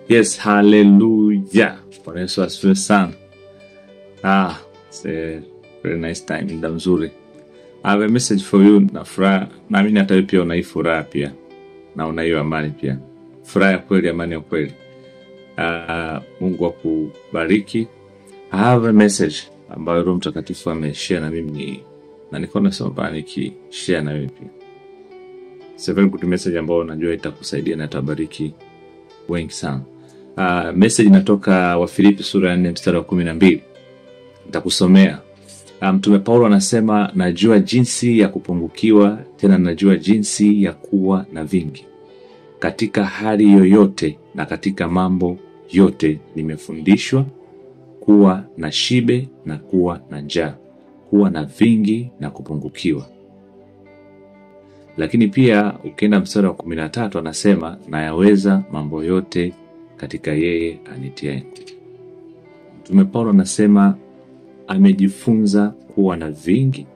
Yes, hallelujah. Bwana Yesu asifiwe sana. It's a very nice time, muda mzuri. I have a message for you na furaha. Naamini hata wewe pia una hii furaha pia. Na una hiyo amani pia. Furaha ya kweli, amani ya kweli. Mungu akubariki. I have a message ambayo Roho Mtakatifu ameshare na mimi na niko nasoma nikishare na wewe pia. It's a very good message ambayo najua itakusaidia na itabariki wengi sana. Message inatoka Wafilipi sura ya 4 mstari wa 12. Nitakusomea. Mtume Paulo anasema, najua jinsi ya kupungukiwa, tena najua jinsi ya kuwa na vingi. Katika hali yoyote na katika mambo yote nimefundishwa kuwa na shibe na kuwa na njaa, kuwa na vingi na kupungukiwa. Lakini pia ukienda mstari wa 13 anasema, nayaweza mambo yote katika yeye anitiaye nguvu. Mtume Paulo anasema amejifunza kuwa na vingi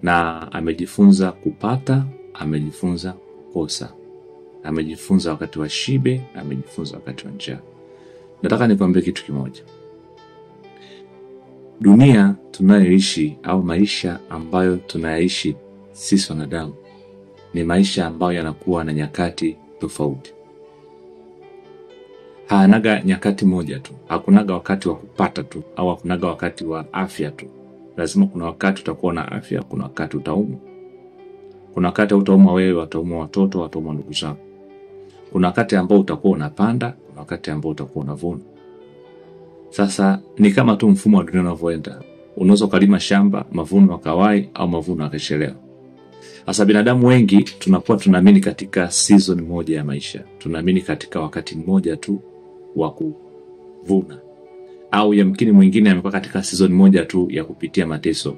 na amejifunza kupata, amejifunza kukosa. Amejifunza wakati wa shibe, amejifunza wakati wa njaa. Nataka nikwambie kitu kimoja. Dunia tunayoishi au maisha ambayo tunayaishi sisi wanadamu ni maisha ambayo yanakuwa na nyakati tofauti. Haanaga nyakati moja tu. Hakunaga wakati wa kupata tu au hakunaga wakati wa afya tu. Lazima kuna wakati utakuwa na afya, kuna wakati utaumwa. Kuna wakati utaumwa wewe, wataumwa watoto, wataumwa ndugu zako. Kuna wakati ambao utakuwa unapanda, kuna wakati ambao utakuwa unavuna. Sasa ni kama tu mfumo wa dunia unavyoenda. Unaweza kulima shamba, mavuno yakawai au mavuno yakachelewa. Sasa binadamu wengi tunakuwa tunaamini katika season moja ya maisha. Tunaamini katika wakati mmoja tu wa kuvuna. Au yamkini mwingine amekuwa katika season moja tu ya kupitia mateso.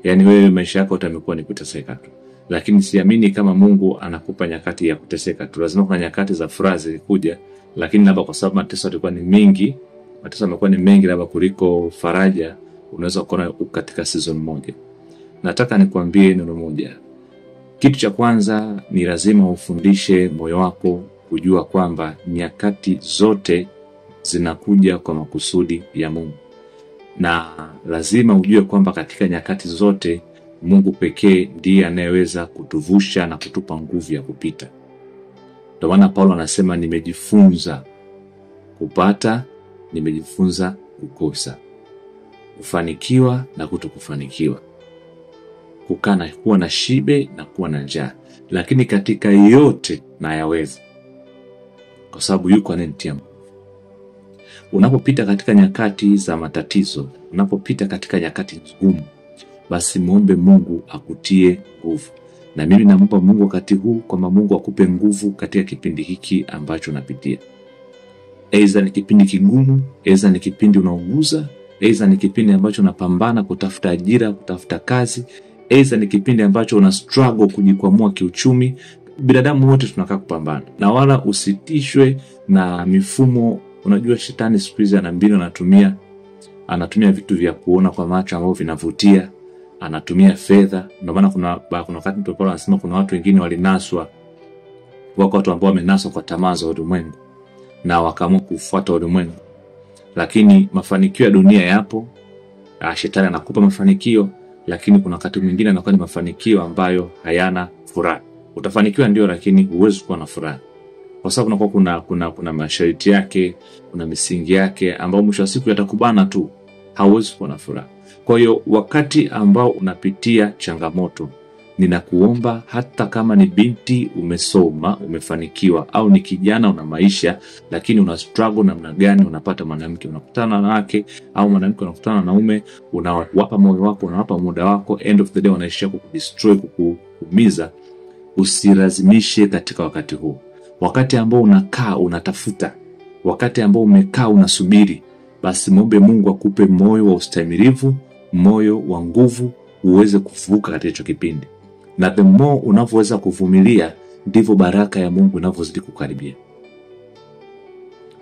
Yaani wewe maisha yako utamekuwa ni kuteseka tu. Lakini siamini kama Mungu anakupa nyakati ya kuteseka tu. Lazima kuna nyakati za furaha zilikuja, lakini labda kwa sababu mateso yalikuwa ni mengi, mateso yamekuwa ni mengi labda kuliko faraja, unaweza kuona uko katika season moja. Nataka nikwambie neno moja. Kitu cha kwanza ni lazima ufundishe moyo wako kujua kwamba nyakati zote zinakuja kwa makusudi ya Mungu. Na lazima ujue kwamba katika nyakati zote Mungu pekee ndiye anayeweza kutuvusha na kutupa nguvu ya kupita. Ndio maana Paulo anasema nimejifunza kupata, nimejifunza kukosa, kufanikiwa na kutokufanikiwa, kukaa na kuwa na shibe na kuwa na njaa, lakini katika yote nayaweza, kwa sababu yuko anayenitia nguvu. Unapopita katika nyakati za matatizo, unapopita katika nyakati ngumu, basi muombe Mungu akutie nguvu. Na mimi namuomba Mungu wakati huu kwamba Mungu akupe nguvu katika kipindi hiki ambacho unapitia. Aidha ni kipindi kigumu, aidha ni kipindi unauguza, aidha ni kipindi ambacho unapambana kutafuta ajira, kutafuta kazi, aidha ni kipindi ambacho una struggle kujikwamua kiuchumi. Binadamu wote tunakaa kupambana. Na wala usitishwe na mifumo. Unajua shetani siku hizi ana mbinu anatumia. Anatumia vitu vya kuona kwa macho ambavyo vinavutia, anatumia fedha. Ndio maana kuna wakati Mtume Paulo anasema kuna watu wengine walinaswa, wako watu ambao wamenaswa kwa tamaa za ulimwengu na wakaamua kufuata ulimwengu. Lakini mafanikio ya dunia yapo. Shetani anakupa mafanikio, lakini kuna wakati mwingine anakuwa ni mafanikio ambayo hayana furaha. Utafanikiwa ndio, lakini huwezi kuwa na furaha. Kwa sababu kunakuwa kuna masharti yake, kuna misingi yake ambayo mwisho wa siku yatakubana tu, hauwezi kuwa na furaha. Kwa hiyo wakati ambao unapitia changamoto, ninakuomba hata kama ni binti umesoma, umefanikiwa, au ni kijana una maisha lakini una struggle namna gani, unapata mwanamke, unakutana na wanawake au mwanamke unakutana na wanaume, unawapa moyo wako, unawapa muda wako, end of the day wanaishia kukudestroy, kukuumiza. Usilazimishe katika wakati huu. Wakati ambao unakaa unatafuta, wakati ambao umekaa unasubiri, basi muombe Mungu akupe moyo wa ustahimilivu, moyo wa nguvu, uweze kuvuka katika hicho kipindi. Na the more unavyoweza kuvumilia, ndivyo baraka ya Mungu inavyozidi kukaribia.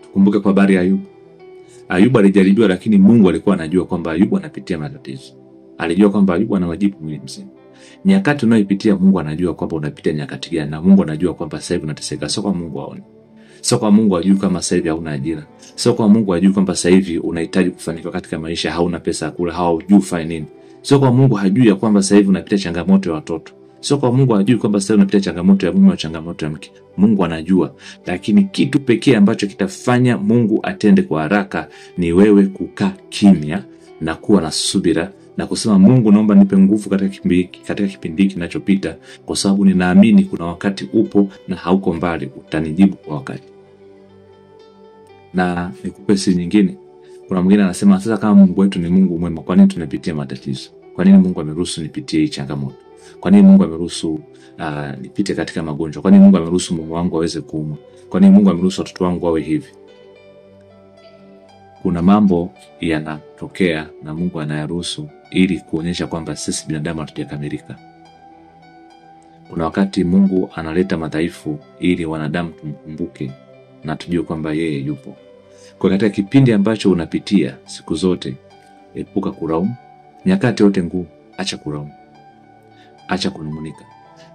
Tukumbuke kwa habari ya Ayubu. Ayubu alijaribiwa, lakini Mungu alikuwa anajua kwamba Ayubu anapitia matatizo. Alijua kwamba Ayubu ana wajibu mwili mzima. Nyakati unayopitia Mungu anajua kwamba unapitia nyakati gani, na Mungu anajua kwamba sasa hivi unateseka. Sio kwa Mungu aone. Sio kwa Mungu hajui kama sasa hivi hauna ajira. Sio kwa Mungu hajui kwamba sasa hivi unahitaji kufanikiwa katika maisha, hauna pesa ya kula, haujui ufanye nini. Sio kwa Mungu hajui ya kwamba sasa hivi unapitia changamoto ya watoto. Sio kwa Mungu hajui kwamba sasa unapitia changamoto ya mume au changamoto ya mke. Mungu anajua. Lakini kitu pekee ambacho kitafanya Mungu atende kwa haraka ni wewe kukaa kimya na kuwa na subira na kusema, Mungu naomba nipe nguvu katika kipindi hiki kinachopita, kwa sababu ninaamini kuna wakati upo na hauko mbali, utanijibu kwa wakati. Na nikupe siri nyingine. Kuna mwingine anasema, sasa kama Mungu wetu ni Mungu mwema, kwa nini tunapitia matatizo? Kwa nini Mungu ameruhusu nipitie hii changamoto? Kwa nini Mungu ameruhusu nipite katika magonjwa? Kwa nini Mungu ameruhusu mume wangu aweze kuumwa? Kwa nini Mungu ameruhusu watoto wangu wawe hivi? Kuna mambo yanatokea na Mungu anayaruhusu ili kuonyesha kwamba sisi binadamu hatujakamilika. Kuna wakati Mungu analeta madhaifu ili wanadamu tumkumbuke na tujue kwamba yeye yupo. Kwa katika kipindi ambacho unapitia siku zote, epuka kulaumu. Nyakati yote ngumu, acha kulaumu. Acha kunung'unika.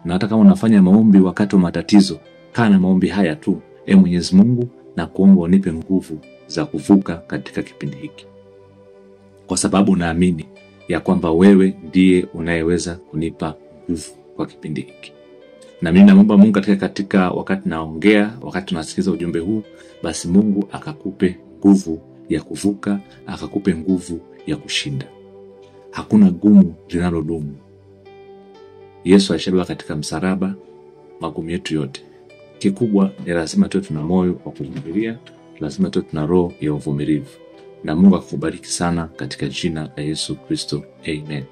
Na hata kama unafanya maombi wakati wa matatizo, kaa na maombi haya tu: E Mwenyezi Mungu, na kuomba unipe nguvu za kuvuka katika kipindi hiki, kwa sababu naamini ya kwamba wewe ndiye unayeweza kunipa nguvu kwa kipindi hiki. Na mimi naomba Mungu katika wakati naongea, wakati tunasikiza ujumbe huu, basi Mungu akakupe nguvu ya kuvuka, akakupe nguvu ya kushinda. Hakuna gumu linalodumu. Yesu alishabeba katika msalaba magumu yetu yote. Kikubwa ni lazima tuwe tuna moyo wa kuvumilia, lazima tuwe tuna roho ya uvumilivu. Na Mungu akubariki sana katika jina la Yesu Kristo. Amen.